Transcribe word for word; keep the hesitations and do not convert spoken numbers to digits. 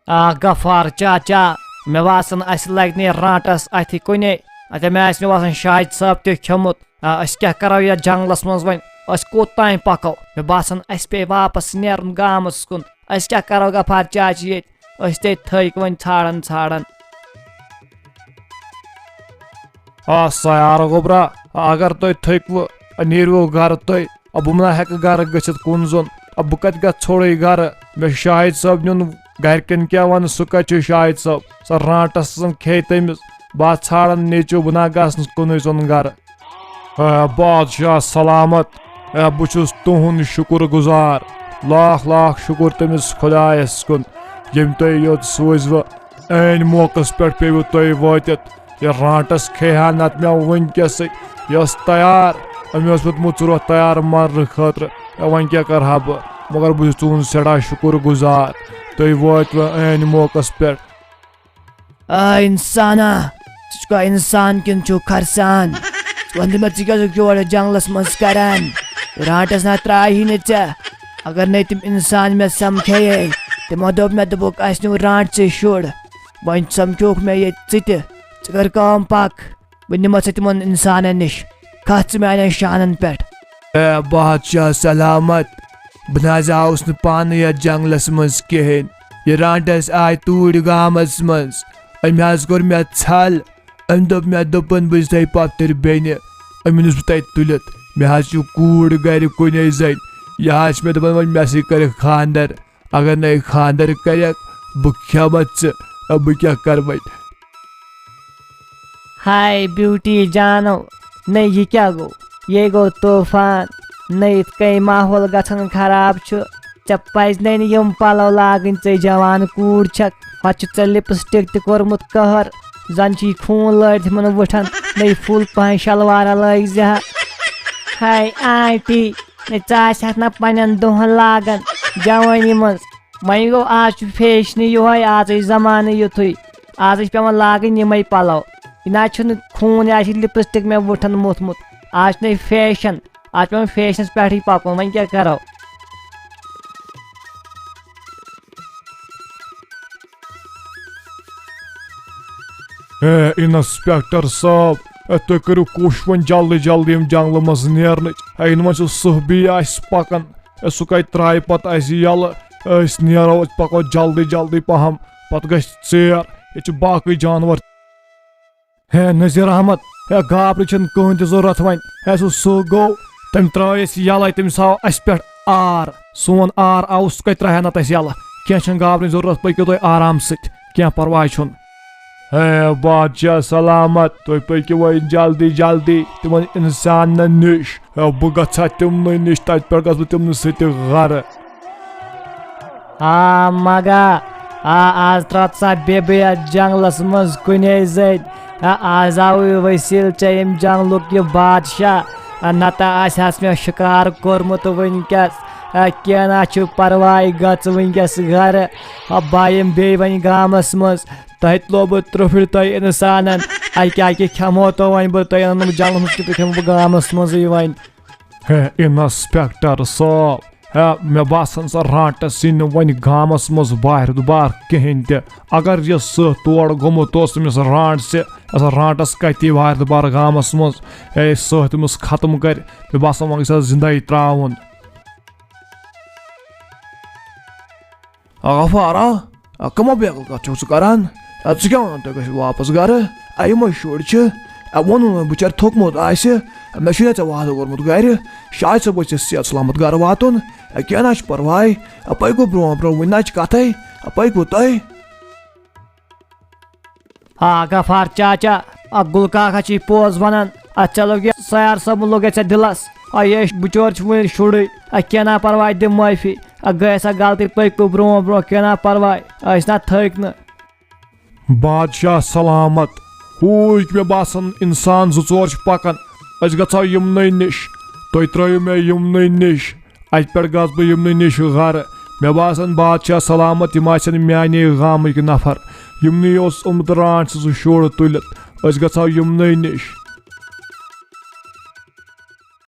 آ غفار چاچا، مےٚ باسان، اسہِ لگہِ نہٕ رانٹس اتھِ کُنے۔ اتہِ مےٚ آسہِ نہٕ باسان شاہد صٲب تہِ کھیوٚمُت۔ آ، أسۍ کیٛاہ کرو یتھ جنگلس منٛز وۄنۍ؟ أسۍ کوٚت تام پکو؟ مےٚ باسان، اسہِ پیٚیہِ واپس نیرُن گامس کُن۔ أسۍ کیٛاہ کرو غفار چاچہِ ییٚتہِ؟ أسۍ تے تھٔکۍ وۄنۍ ژھانڈان ژھانڈان۔ آ سیارٕ گوٚبرا، اگر تُہۍ تھٔکوٕ، نیٖرِو گرٕ تُہۍ۔ آ، بہٕ ما ہٮ۪کہٕ گرٕ گٔژھِتھ کُن زوٚن؟ آ، بہٕ کتہِ گژھٕ ژھوٚرُے گرٕ؟ مےٚ چھُ شاہد صٲب نیُن گرِکٮ۪ن کیٛاہ ونہٕ، سُہ کتہِ چھُ شاہد صٲب؟ سۄ رانٹس زن کھیٚیہِ تٔمِس۔ بہٕ ہا ژھانڈن نیٚچو، بہٕ نہ گژھٕ نہٕ کُنُے زوٚن گرٕ۔ اے بادشاہ سلامت، اے بہٕ چھُس تُہُنٛد شُکُر گُزار، لاکھ لاکھ شُکُر تٔمِس خۄدایَس کُن، ییٚمۍ تۄہہِ یوٚت سوٗزوٕ۔ عین موقعس پٮ۪ٹھ پیٚوٕ تۄہہِ وٲتِتھ۔ یہِ رانٹس کھیٚیہِ ہا نتہٕ مےٚ وٕنکیٚسٕے۔ یہِ ٲس تیار، أمۍ اوس ووٚتمُت ژٕ روتھ تیار مرنہٕ خٲطرٕ۔ اے وۄنۍ کیٛاہ کرٕ ہا بہٕ؟ مگر بہٕ چھُس تُہُنٛد سٮ۪ٹھاہ شُکُر گُزار، تُہۍ وٲتوٕ عین موقعس پٮ۪ٹھ۔ آ انسانا، ژٕ چھُکھا انسان کِنہٕ چھُکھ خرسان؟ ژٕ وَن تہٕ مےٚ، ژٕ کیٛاہ چھُکھ یورٕ جنگلس منٛز کران؟ رانٹس نہ ترٛایہِ نہٕ ژےٚ۔ اگر نے تِم انسان مےٚ سمکھے، تِمو دوٚپ مےٚ، دوٚپُکھ، "اسہِ نیوٗ رانٹسٕے شُر۔" وۄنۍ سمکھیوکھ مےٚ ییٚتہِ ژٕ تہِ۔ ژٕ کر کٲم، پکھ۔ بہٕ نِمَتھ ژٕ تِمَن اِنسانَن نِش۔ کھَس ژٕ میٛانٮ۪ن شانَن پٮ۪ٹھ۔ اے بادشاہ سلامت، بہٕ نہ حظ آوُس نہٕ پانہٕ یَتھ جنٛگلَس منٛز کِہیٖنۍ۔ یہِ رانٛٹَس آے توٗرۍ گامَس منٛز۔ أمۍ حظ کوٚر مےٚ ژھَل۔ أمۍ دوٚپ مےٚ، دوٚپُن، "بہٕ چھُس تۄہہِ پۄپھتٕر بیٚنہِ۔" أمۍ نیوٗس بہٕ تَتہِ تُلِتھ۔ مےٚ حظ چھُ کوٗر گَرِ کُنے زَنہِ۔ یہِ حظ چھِ مےٚ دَپان، وۄنۍ مےٚ سۭتۍ کَرٮ۪کھ خانٛدَر۔ اگر نَے خانٛدر کَرٮ۪کھ، بہٕ کھٮ۪مَتھ ژٕ، بہٕ کیٛاہ کَرٕ وۄنۍ؟ ہاے بیوٹی جانو، نَے یہِ کیٛاہ گوٚو؟ یے گوٚو طوفان۔ نَے یِتھ کٔنۍ ماحول گژھان خراب چھُ۔ ژےٚ پَزِ نَے نہٕ یِم پَلو لاگٕنۍ، ژٕے جوان کوٗر چھَکھ۔ ہۄتھ چھُ ژےٚ لِپسٹِک تہِ کوٚرمُت قہر۔ زَن چھُے خوٗن لٲرِتھ یِمَن وٕٹھَن۔ نَے فُل پَہَن شَلوارا لٲگۍ زِ ہا۔ ہاے آنٹی، نَے ژٕ آسہٕ ہَتھ نہ پنٛنٮ۪ن دۄہَن لاگان جوٲنی منٛز۔ وۄنۍ گوٚو، آز چھُ فیشنٕے یِہوٚے، آزٕے زمانہٕ یُتھُے۔ آزٕے چھِ پٮ۪وان لاگٕنۍ یِمَے پَلَو۔ یہِ نہ حظ چھُنہٕ خوٗن، یہِ حظ چھِ لِپسٹِک مےٚ وٕٹھَن موٚتھمُت۔ آز چھُنہٕ یہِ فیشن، آز چھُ پٮ۪وان فیشنَس پٮ۪ٹھٕے پَکُن۔ وۄنۍ کیٛاہ کَرو؟ ہے انسپیکٹر صٲب، ہے تُہۍ کٔرِو کوٗشِش وۄنۍ جلدی جلدی یِم جنٛگلہٕ منٛز نیرنٕچ۔ ہے یِنہٕ وۄنۍ سُہ صُحبی آسہِ پَکان۔ اے، سُہ کَتہِ ترٛایہِ پَتہٕ اَسہِ یَلہٕ؟ أسۍ نیرو، أسۍ پَکو جلدی جلدی پَہَم، پَتہٕ گژھِ ژیر، ییٚتہِ چھِ باقٕے جانوَر۔ ہے نذیر احمد، ہے گابرِ چھَنہٕ کٕہٕنۍ تہِ ضوٚرَتھ وۄنۍ۔ ہے سُہ سُہ گوٚو، تٔمۍ ترٛٲو اَسہِ یَلَے، تٔمِس آو اَسہِ پٮ۪ٹھ آر۔ سون آر آو، سُہ کَتہِ ترٛایہِ ہا نَتہٕ اَسہِ یَلہٕ؟ کینٛہہ چھَنہٕ گابرٕنۍ ضوٚرَتھ، پٔکِو تُہۍ آرام سۭتۍ، کینٛہہ پَرواے چھُنہٕ۔ ہے بادشاہ سلامت، تُہۍ پٔکِو وۄنۍ جلدی جلدی تِمَن اِنسانَن نِش۔ ہے، بہٕ گژھٕ ہا تِمنٕے نِش، تَتہِ پٮ۪ٹھ گژھٕ بہٕ تِمنٕے سۭتۍ گرٕ۔ آ مگا، آ آز ترٛاو ژٕ بیٚیہِ یَتھ جنٛگلَس منٛز کُنے زٔنۍ۔ آ آز آوٕے وسیٖل ژےٚ ییٚمہِ جنٛگلُک یہِ بادشاہ۔ آ نَتہٕ آسہِ ہَس مےٚ شِکار کوٚرمُت وٕنکٮ۪س۔ آ کینٛہہ نہ چھُ پَرواے، گژھ وٕنکٮ۪س گرٕ۔ آ بہٕ یِمہٕ بیٚیہِ وۄنۍ گامَس منٛز۔ تۄہہِ تہِ لوٚبُت ترٛوٚفرِ تۄہہِ اِنسانن۔ اَکہِ اَکہِ کھٮ۪مو تو وۄنۍ بہٕ، تۄہہِ اَنہٕ نہٕ بہٕ جنٛگلَس منٛز کِتھ پٲٹھۍ کھٮ۪مہٕ بہٕ گامَس منٛزٕے وۄنۍ۔ ہے انسپیکٹر صٲب، ہے مےٚ باسان سۄ رانٛٹَس یی نہٕ وۄنۍ گامَس منٛز وارِ دُبار کِہیٖنۍ تہِ۔ اگر یہِ سٕہہ تور گوٚمُت اوس تٔمِس رانٛٹسہِ، سۄ رانٛٹَس کَتہِ یی وارِ دُبار گامَس منٛز؟ ہے سٕہہ تٔمِس ختم کَرِ، مےٚ باسان وۄنۍ گژھِ اَتھ زِندَے ترٛاوُن۔ آ، غفار، آ، آ، کَمو بیکٕل کَتھ چھُکھ ژٕ کَران؟ آ، ژٕ کیٛاہ وَنان تُہۍ گٔژھِو واپَس گَرٕ؟ آ، یِمَے شُرۍ چھِ۔ آ، ووٚنُن وۄنۍ بِچارِ تھوٚکمُت آسہِ۔ آ، مےٚ چھُنہ ژےٚ وعدٕ کوٚرمُت گَرِ۔ شاید صٲب گژھِ ژےٚ صحت سلامت گَرٕ واتُن۔ آ، کینٛہہ نہ چھُ پَرواے۔ آ، پٔکِو برٛونٛہہ برٛونٛہہ، وٕنہِ نہ چھِ کَتھَے۔ آ، پٔکِو تُہۍ۔ آ، غفار چاچا، آ، گُل کاکا چھِ پوٚز وَنان۔ آ، ژےٚ لوٚگ یہِ سیار صٲبُن لوٚگ ژےٚ دِلَس۔ آ، یہِ بِچور چھُ وٕنہِ شُرٕے۔ آ، کینٛہہ نا پَرواے، دِ معٲفی۔ آ، گٔے سا غلطی، پٔکِو برٛونٛہہ برٛونٛہہ، کینٛہہ نا پَرواے۔ أسۍ نا تھٔکۍ نہٕ۔ بادشاہ سلامت۔ ہوٗکۍ مےٚ باسان اِنسان زٕ ژور چھِ پَکان۔ أسۍ گژھو یِمنٕے نِش۔ تُہۍ ترٛٲیِو مےٚ یِمنٕے نِش۔ اَتہِ پٮ۪ٹھ گژھٕ بہٕ یِمنٕے نِش گرٕ۔ مےٚ باسان بادشاہ سلامت، یِم آسن میانے گامٕکۍ نفر۔ یِمنٕے اوس اوٚنمُت رانٛٹسہِ سُہ شُر تُلِتھ۔ أسۍ گژھو یِمنٕے نِش۔